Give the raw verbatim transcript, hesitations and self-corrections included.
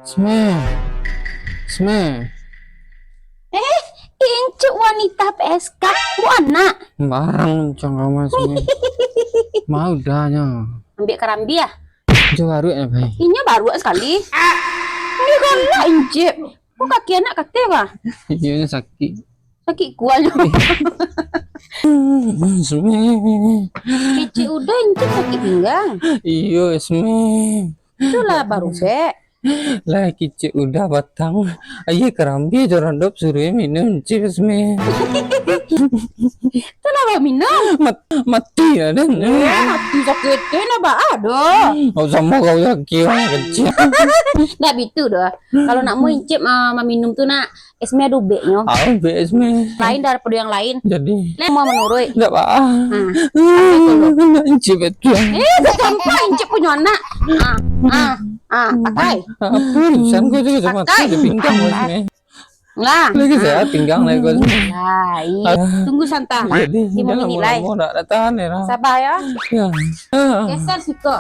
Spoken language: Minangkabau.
Seme. Seme. Eh, incik wanita P S K, bu anak. Barang cangkama Seme. Mau dah nyo. Ambiak karambia. Jo baruak nyo, Pai. Inyo baruak sakali. Inyo galak, incik. Kok kaki anak kateh, bah? Iyo, nyo sakik. Sakik kuahnyo. Seme. Kecek Uda, incik sakik pinggang. Iyo, Seme. Itulah baru bek. Lah kecek Uda batang. Aia karambia jo randop suruah minum, Seme. Itulah baru minum. Mat-, mati lah den. Eh, mati sakik tu nak baa doh. Oh, samo kau sakik, urang kecek. Ndak bitu doh. Kalau nak mau incik ma-, maminum tu nak, Seme ado ubeknyo. Ah, ubek Seme. Lain daripado yang lain. Jadi. Lai mau manuruik. Ndak baa. Hmm. Nak incik betul. Eh, sampai incik punyo anak. Ah, ah, ah, pakai. Apa urusan kau tu sama. Pakai. Di pinggang kau Seme. Lah. Lagi sehat pinggang lai kau Seme. Lah, iya. Ah. Tunggu santa. Jadi, limo minit lai. Lamo-lamo ndak tahan ya lah. Sabar ya. Ya. Ah. Geser siko.